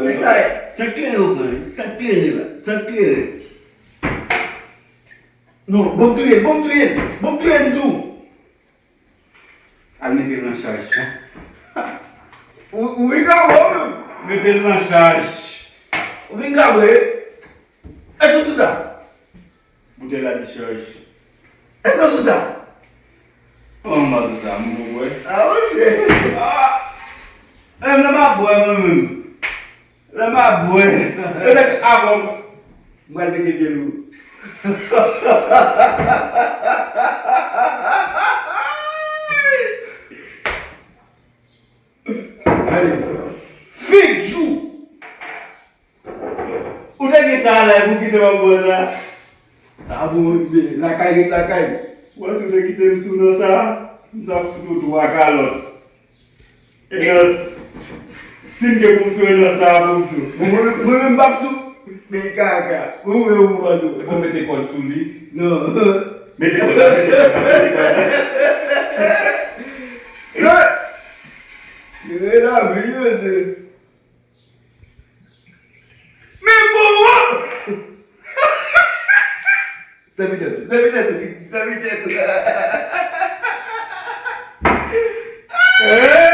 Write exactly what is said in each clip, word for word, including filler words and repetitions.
Nèg sa, san kleren yo pran, wi. San kleren la. San kleren. Non, bon m touye l, bon m touye l, bon m touye l, m di w. Al mete l nan chaj. Ou, ou vin ka bon menm. Mete l nan chaj. Ou vin ka bon, wi. Èske w sou sa? Boutèy la discharge. Èske w sou sa? Kòman m pa sou sa? M poko bwè. Ah, monchè. Ah! Menm lè m ap bwè mwen menm. Lè m ap bwè. Petèt avan m. M pral mete pye lou. Ale. Fik jou. Ou te gen sa la, epi w kite m ap bwè sa? Sa bon, men lakay ret lakay. Ou wè si w te kite m sou nan sa, m t ap fout ou twa kalòt. E nan s-, si m gen pou m sou nan sa, pou m sou. Bon, mwen, mwen menm m p ap sou. Men kaka. Mwen, mwen, mwen, mwen, mwen. Bon, mete kòd sou li. Non. Mete kòd la, mete kòd la, mete kòd la. Yo, yo, yo, la vi, yo, se Men bon, wap! Sèvi tèt ou, sèvi tèt ou, sèvi tèt ou. Hey!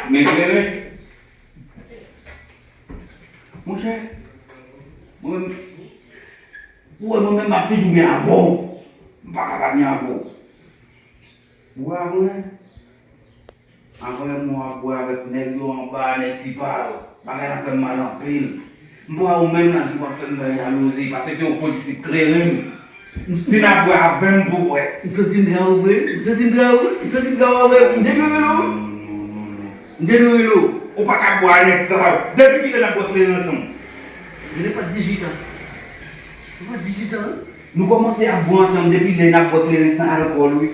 Men kleren. Monchè, mwen menm, ou wè mwen menm m ap toujou byen avè w. M pa ka pa byen avè w. Ou wè avan yè? Avan yè mwen ap bwè avèk nèg yo anba, nèg Ti Pal. Bagay la fè m mal anpil. M pa wè ou menm la ki pral fè m fè jalouzi, paske se yon politik kleren. Si n ap bwè avè m pou bwè. M santi m trawo vre. M santi m trawo. M santi m trawo vre. M te dwe rele w. Non, non, non, non. M te dwe rele w. Ou pa ka bwè a nèg sa yo. Depi kilè n ap bwè kleren ansanm? Genlè pa dizuit an. Ou pa dizuit an, non? Nou kòmanse ap bwè ansanm depi lè n ap bwè kleren san alkòl, wi.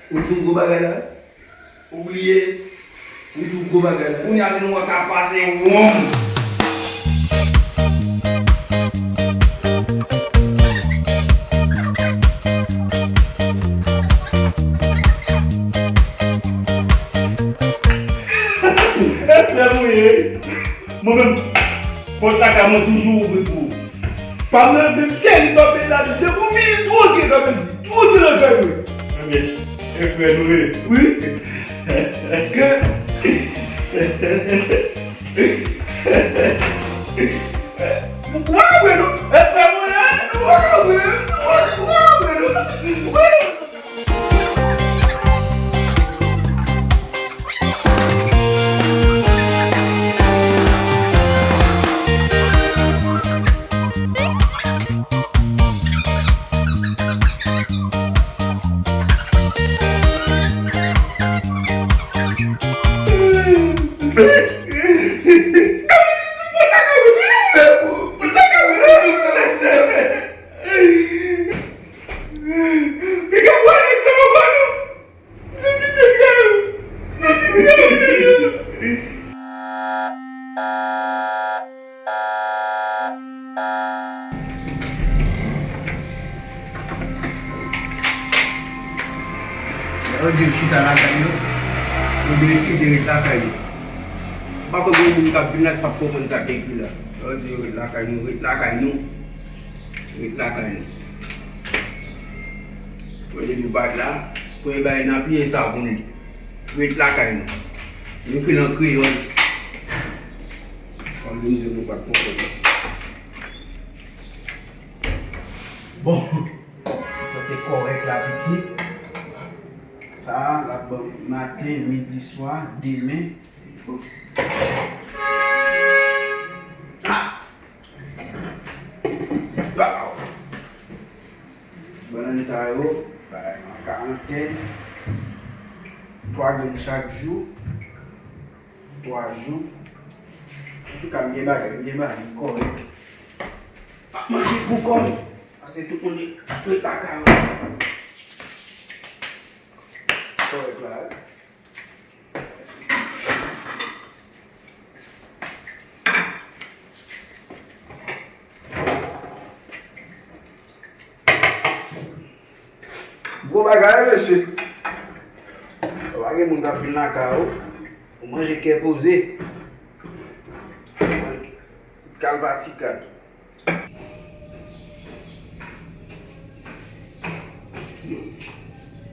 Ou di w gwo bagay la? Ou bliye? Ou di w gwo bagay la? Kounye a se nou wè k ap pase wonm. Èske mwen ye? Mwen menm, pòt lakay mwen toujou ouvri pou ou. Pa mwen menm seri pa peye ladan. Depi w vini, twoke, kòm yo di. Twoke nan kay mwen. Ebyen, e frè nou ye. Wi. Ke. Ou pa ka bwè non. E frè mwen ye. Ou pa ka bwè. Ou pa, ou pa ka bwè non. Ou pa ka bwè non. Piga bwè nèg sa ankò non. Soti nan kay ou! Soti nan kay ou! Lè yo di yo chita lakay yo, yo benefize ret lakay yo. M pa konn gen moun k ap vin la k p ap konprann sa k ekri la. Lè yo di yo ret lakay nou, ret lakay nou. Ret lakay nou. Premye nou bat la, premye bagay n ap li e sa pou nou. Ret lakay nou. Nou ekri l an kreyòl. Kòm nou di nou pa t konprann. Bon, sa se kòrèk la, pitit. Sa a, l ap ban m maten, midi, swa, demen. Ah! Baw! Ti bannann sa yo, bay mwen karantèn. Twa grenn chak jou. Twa jou. Antouka, m gen bagay, m gen bagay, m kòrèk. M ap manje pou kò m. Paske tout moun ap ret lakay yo. Kòrèk la, wi. Bon, Bon bagay, mesye. Pa gen moun k ap vin lakay ou. Ou manje kè poze. Kal pa ti kad.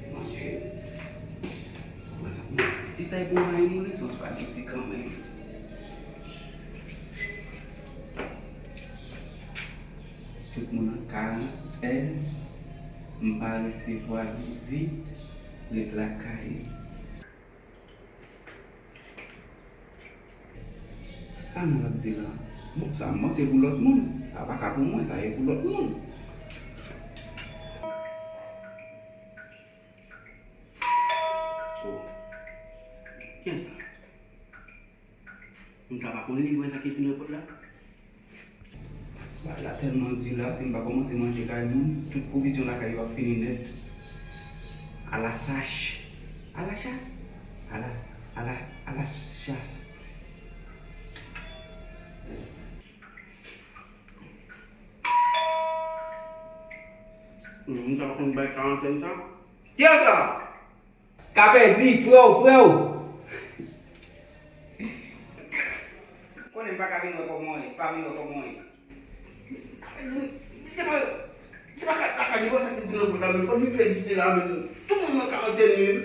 Manje. Mwen sa, si sa e pou mwen, mwen se yon spaghetti kanmenm. Tout moun an karantèn, m pa resevwa vizit, ret lakay. Sa moun ap di la? Bon, sa m panse pou lòt moun. Sa pa ka pou mwen, sa e pou lòt moun. Oh. Kiyès sa? Moun sa pa konn li, wè sa ki ekri nan pòt la? Bagay la tèlman di la, si m pa kòmanse manje kay moun, tout pwovizyon lakay yo ap fini nèt. Alasach. Alasas? Alas, ala, alasas. Moun sa pa konn bay karantèn sa? Kiyès sa? Ka pèdi, frè w, frè w. Konnen m pa ka vin wè kòb mwen, pa vin wè kòb mwen. Misye pa, misye pa ka, pa ka negosye ak moun nan pòt la, men fò l vin fè vizit la, men tout moun nan karantèn, men.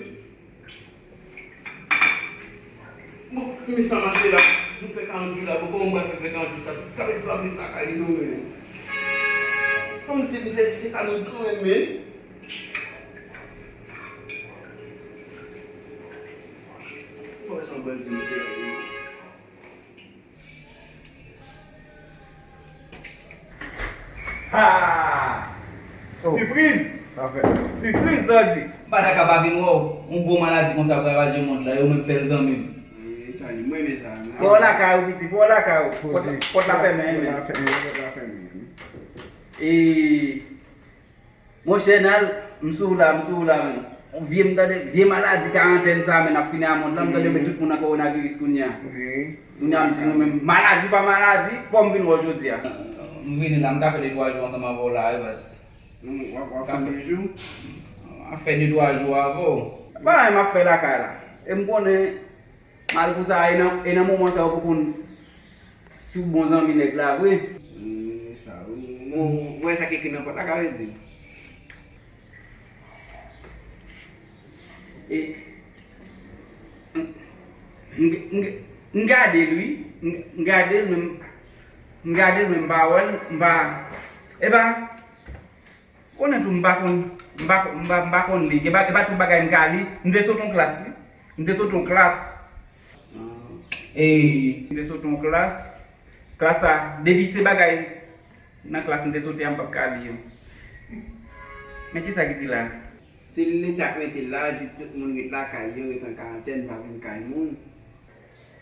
Bon, men sa mache la, nou fè karant jou la, bon, kòman m pral fè, fè karant jou sa? Ka pèdi pa vin lakay li non, men. Fò m di, nou fè vizit la, nou kanmenm, men. Fò sa bandi misye la. Ha! Oh. Sipriz! Sa fè. Sipriz, Zòdi! M pa ta ka pa vin wè w. Yon gwo maladi konsa ap ravaje mond la, yo menm sèl zanmi m. Wi, sa li, m renmen sa. Fò w lakay ou, piti, fò w lakay ou. Pòt, pòt la fèmen, men. Pòt la fèmen, pòt la fèmen. E Monchè, Nal, m sou w la, m sou w la, men. Yon vye, m tande, vye maladi karantèn sa, men, ap fini a mond lan, m tande, men, tout moun nan kowonaviris kounye a. Wi. Kounye a, m di nou menm, maladi pa maladi, fò m vin wè w jodi a. M vini la, m ka fè de twa jou ansanm avè w la, wi, baz. W ap, w ap fè de jou? M ap fè de twa jou avè w. Pa anyen m ap fè lakay la. E m konnen, Mal pou sa, e nan, e nan moman sa yo pou konn si w bon zanmi nèg la vre. Hmm, sa, ou, ou, ou wè sa k ekri nan pòt la, ka vle di? E, m, m, m, m gade l, wi. M, m gade l, men m, m gade l, men m pa wè l, m pa, e pa, Konnen tou, m pa konn, m pa, m pa, m pa konn li. E pa, e pa tout bagay m ka li. M te sot yon klas, wi. M te sot yon klas. E, m te sot yon klas. Klas sa, depi se bagay nan klas m te sote a, m p ap ka li yo. Men kisa ki di la? Se Leta k mete l la, di tout moun ret lakay yo, ret an karantèn, pa vin kay moun.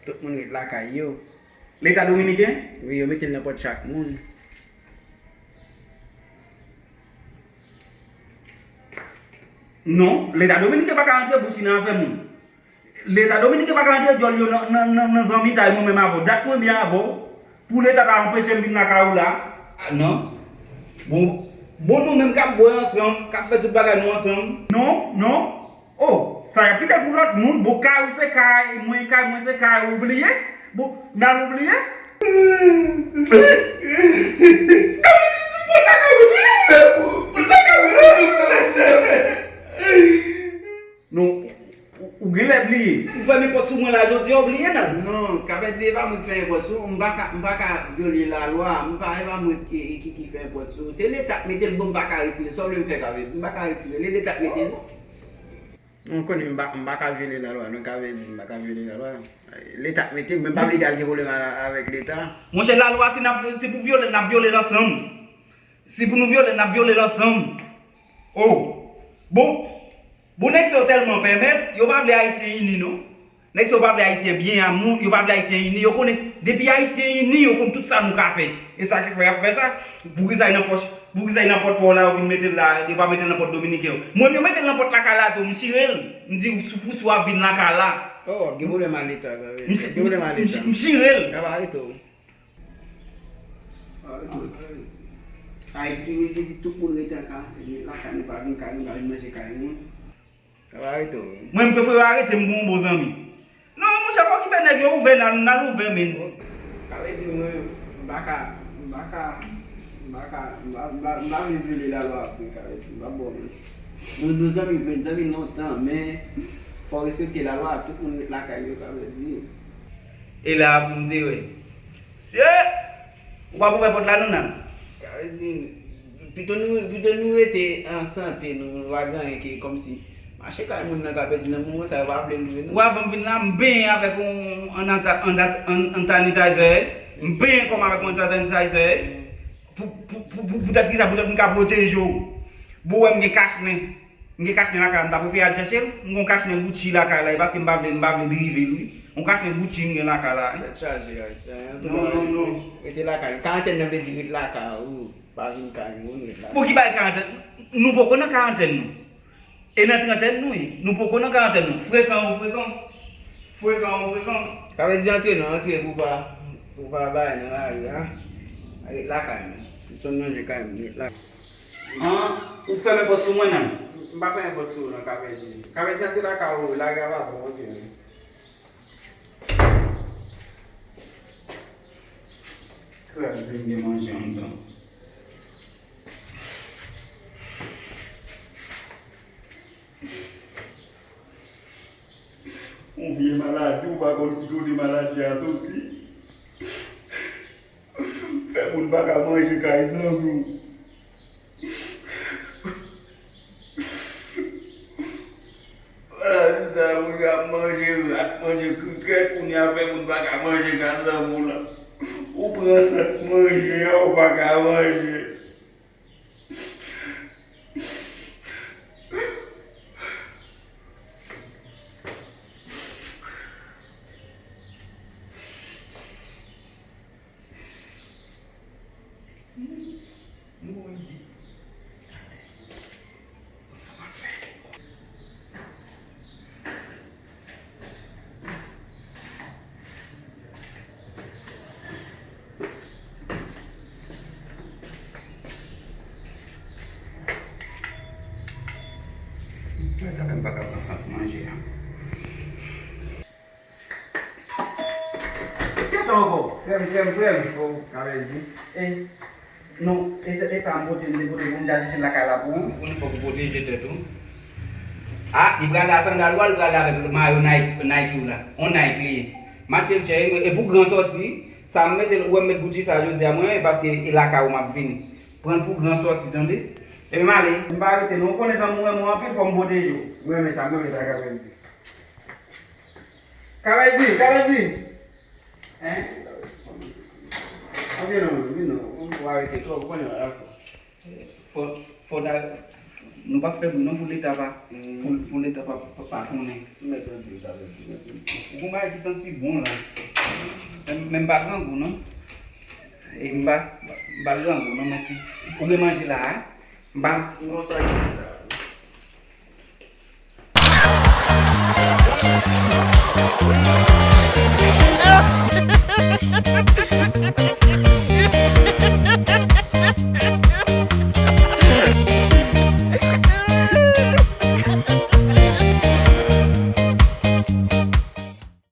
Tout moun ret lakay yo. Leta dominiken? Wi, yo mete l nan pòt chak moun. Non, Leta dominiken pa ka rantre bouch li nan afè moun. Leta dominiken pa ka rantre djòl yo nan, nan, nan, nan zanmitay mwen menm avè w. Dat mwen byen avè w. Pou Leta ta anpeche m vin lakay ou la. Ah, non. Bon, bon, nou menm k ap bwè ansanm, k ap fè tout bagay nou ansanm. Non, non. Oh, sa y ap kite pou lòt moun. Bon, kay ou se kay mwen, kay mwen se kay ou, ou bliye? Bon, n al ou bliye? Non, ou, ou genlè bliye. Ou fèmen pòt sou mwen la jodi a, ou bliye, Nal? Non, ka vle di, e pa mwen ki fèmen pòt sou ou, m pa ka, m pa ka vyole lalwa, m pa, e pa mwen ki, ki, ki fèmen pòt sou ou. Se Leta k mete l, bon, m pa ka retire. Sa w vle m fè, ka vle di, m pa ka retire. Le Leta k mete l. Mwen konnen m pa, m pa ka vyole lalwa, non, ka vle di m pa ka vyole lalwa. Leta k mete m, men m pa vle di al gen pwoblèm a, avèk Leta. Monchè, lalwa, si n ap, si pou vyole l, n ap vyole l ansanm. Si pou nou vyole l, n ap vyole l ansanm. Oh! Bon, bon, nèg sa yo tèlman pèmèt, yo pa vle Ayisyen ini, non. Nèg sa yo pa vle Ayisyen byen a moun, yo pa vle Ayisyen ini, yo konnen, depi Ayisyen ini, yo konn tout sa nou ka fè. E sa ki fè y ap fè sa. Bougrizay nan pòch, bougrizay nan pòt pa w la, yo vin mete l la, yo pa mete l nan pòt dominiken yo. Mwen menm, yo mete l nan pòt lakay la tou, m chire l. M di, sou pou sou a vin lakay la. Oh, w ap gen pwoblèm a Leta, w ap gen pwoblèm a Leta. M chire l. Ka pa arete w. Arete w. Ayiti, Ayiti, tout moun rete an karantèn, rete lakay nou, pa vin kay nou, pa vin manje kay moun. Sa va rete, wi. Mwen, m prefere arete, m gon bon zanmi. Non, monchè, pa okipe nèg yo, ouvè n al, n al ouvè, men. Ka vle di, mwen, m pa ka, m pa ka, m pa ka, m pa, m pa, m pa vle vyole lalwa vre, ka vle di, m pa bon, men. Nou, nou zanmi vre, zanmi lontan, men fò w respekte lalwa, tout moun ret lakay yo, ka vle di. E la, pou m te wè. Sye! Ou pa pou ouvè pòt la, non, nan? Sa vle di, pito nou, pito nou rete an sante, nou, nou pa gen anyen ki kòmsi mache kay moun nan ka pèdi nan moman sa, yo pa vle louvri, non. Ou avan m vin la, m benyen avèk yon, an anta-, an dat-, an, an sanitizer. M benyen kò m avèk yon sanitizer. Pou, pou, pou, pou, poutèt ki sa, poutèt m ka pwoteje w. Bon, wè m gen kachnen. M gen kachnen lakay la, m ta prefere al chèche l. M gen yon kachnen Gucci lakay la, e paske m pa vle, m pa vle drive l, wi. Yon kachnen Gucci m gen lakay la, wi. Tèt chaje, Ayisyen. Non, non, non. Rete lakay. Karantèn nan vle di ret lakay ou, pa vin kay moun, ret lakay. Bon, ki bagay karantèn? Nou poko nan karantèn, nou. E nan trantèn, nou ye. Nou poko nan karantèn, nou. Frekan ou frekan. Frekan ou frekan. Sa vle di antre nan, antre pou pa, pou pa bay nan lari a. Ret lakay nou. Si son manje kay moun, ret lakay. An, ou fèmen pòt sou mwen, nan? M pa fèmen pòt sou ou, nan, ka vle di. Ka vle di antre lakay ou, lari a pa bon, antre, non. Kraze m gen manje anndan. Yon vye maladi, ou pa konn ki kote maladi a soti. Fè moun pa ka manje kay zanmi w. Maladi sa, moun ka manje rat, manje krikèt, kounye a fè moun pa ka manje kay zanmi w la. Ou pran sant manje a, ou pa ka manje. Sa fè m pa ka pran sant manje a. Kisa ankò? Frè m, frè m, frè m. Oh, ka vle di. E, non, e sa, e sa m pote, m te pote pou m te al chèche l lakay la pou ou. Ou konnen fòk ou pwoteje tèt ou. Ah, li pral la sandal ou a, li pral la avèk mayo Nike, Nike ou la. On Nike li ye. M achte l chè, e pou gran sòti, sa m mete l, ou wè m met Gucci sa jodi a, mwen, e paske e lakay ou m ap vini. Pran l pou gran sòti, tande? Epi m ale. M pa rete, non, ou konnen zanmi w renmen w anpil, fò m pwoteje w. Mwen renmen sa, mwen renmen sa, ka vle di. Ka vle di, ka vle di. Hein? Ok, non, non, non, ou pa rete twòp, ou konnen, dakò. Fò, fò ta, nou pa fè bri non pou leta pa, pou, pou leta pa, pa, pa konnen. Ou mèt antre, ka vle di, mèt antre. Ou gon bagay ki santi bon la. Men, men m pa grangou non. E m pa, m pa grangou non, men si ou gen manje la, hein? M pa. M gon sa ki di la.